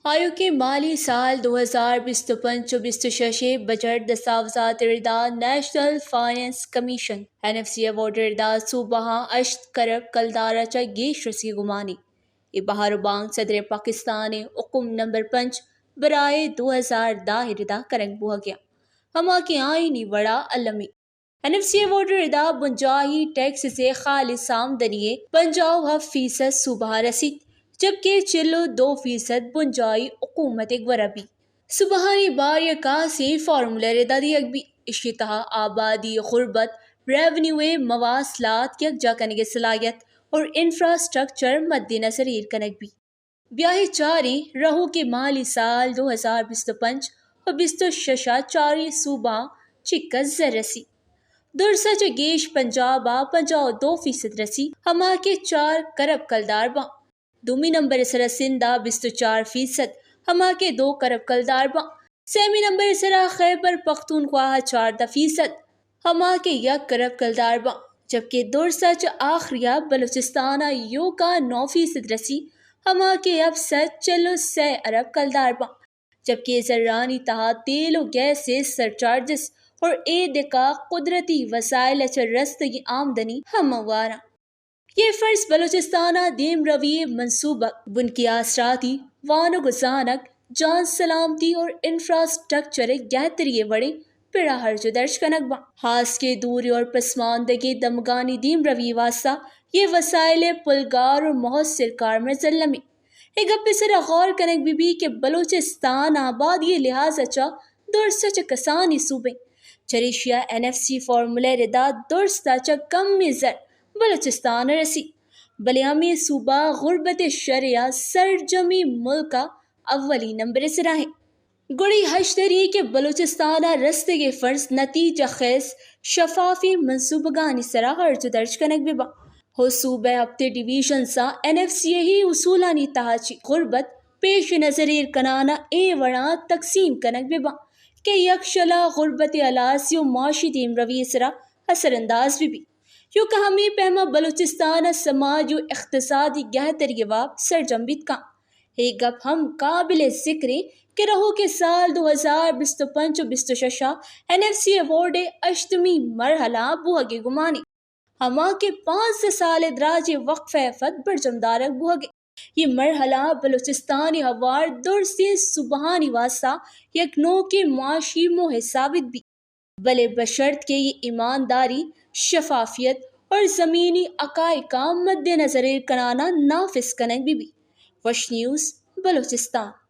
آیوکیں مالی سال دو ہزار بیست ءُ پنچ ءُ بیست ءُ شش ءِ بجٹ دستاوزات ءِ ردا national finance commission, N F C, award ءِ ردا صوبہاں ہشت کرب کلدار ءَ چہ گیش رسیگ ءِ گمانے۔ اے بہر ءُ بانگ صدر پاکستان ءِ حکم نمبر پنچ برائے دو ہزار دہ ءِ ردا کنگ بوہگ ءَ، ہما کہ آئینی وڑا المی۔ این ایف سی ایوارڈ ءِ ردا بنجاہی ٹیکسز ءِ خالص آمدنی ءِ پنجاہ ءُ ہفت فیصد صوبہ ءَ رسیت، جبکہ چل ءُ دو فیصد بنجاہی حکومت ءِ گورا بیت۔ صوبہانی بار یک خاصیں فارمولہ ءِ ردا دیگ بیت، ایشی تہا آبادی، غربت، ریونیو ءِ مواصلات، یکجا کنگ ءِ صلاحیت اور انفراسٹرکچر مد نظر ایر کنگ بیت۔ بیاہے چاریں رہوکیں مالی سال دو ہزار بیست ءُ پنچ ءُ بیست ءُ شش ءَ چاریں صوبہاں چکس زر رسی۔ درس ءَ چہ گیش پنجاب ءَ پنجاہ ءُ دو فیصد رسی، ہما کہ چار کرب کلدار باں۔ دومی نمبر ءِ سرا سندھ ءَ بیست ءُ چار فیصد، ہما کہ دو کرب کلدار باں۔ سیمی نمبر ءِ سرا خیبر پختونخوا ءَ چاردہ فیصد، ہما کہ یک کرب کلدار باں، جبکہ درس ءَ چہ آخری ءَ بلوچستان ءَ ایوکا نو فیصد رسی، ہما کہ ہپت سد چل ءُ سئے ارب کلدار باں، جبکہ زرانی تہا تیل ءُ گیس ءِ سرچارجز اور ایدگہ قدرتی وسائل ءَ چہ رستگیں آمدنی ہم ہوار آں۔ اے فرض بلوچستان ءِ دیمروی ءِ منصوبگ، بنکی آسراتی، وانگ ءُ زانگ، جان سلامتی اور انفراسٹرکچر ءِ گہتری ءِ وڑیں پڑا ہرج ءُ درج کنگ باں۔ ہاسکیں دور اور پسماندگیں دمگانی دیمروی ءِ واستہ اے وسائل ءِ پلگار اور مؤثر کارمرز المی۔ اے گپ ءِ سرا غور کنگ بہ بیت کہ بلوچستان آبادی ءِ لحاظ ءَ چہ درس ءَ چہ کسانیں صوبہ ایں۔ چریشی ءَ این ایف سی فارمولہ ءِ ردا درس ءَ چہ کمیں زر بلوچستان ءَ رسی، بلے ہمے صوبہ غربت ءِ شرح ءَ سرجمیں ملک ءَ اولی نمبر ءِ سرا ایں۔ گڑا اے ہژدری کہ بلوچستان ءَ رستگیں فرض نتیجہ خیز شفافیں منصوبگانی سرا ہرج ءُ درج کنگ بہ باں ءُ صوبہ ءِ ہپتیں ڈویژنز ءَ این ایف سی ءِ اصولانی تہا چہ غربت پیش نظر ایر کنان ءَ اے وڑا تقسیم کنگ بہ باں کہ یکشلا غربت ءِ ہلاسی ءُ معاشی دیمروی ءِ سرا اثر انداز بہ بیت۔ ایوکا ہمے پیم ءَ بلوچستان ءِ سماجی ءُ اقتصادی گہتری ءِ واب سرجم بیت کن۔ اے گپ ہم قابل ذکر ایں کہ رہوکیں سال دو ہزار بیست ءُ پنچ ءُ بیست ءُ شش ءَ این ایف سی ایوارڈ ءِ ہشتمی مرحلہ بوہگ ءِ گمان ایں، ہما کہ پانزدہ سال ءِ دراجیں وقفہ ءَ پد برجم دارگ بوہگ ایں۔ اے مرحلہ بلوچستان ءِ ہوار درسیں صوبہانی واستہ یک نوکیں معاشی موہ ثابت بیت، بلے بشرط کہ اے ایمانداری، شفافیت اور زمینی حقائقاں مد نظر ایر کنان ءَ نافذ کنگ بہ بیت۔ وش نیوز بلوچستان۔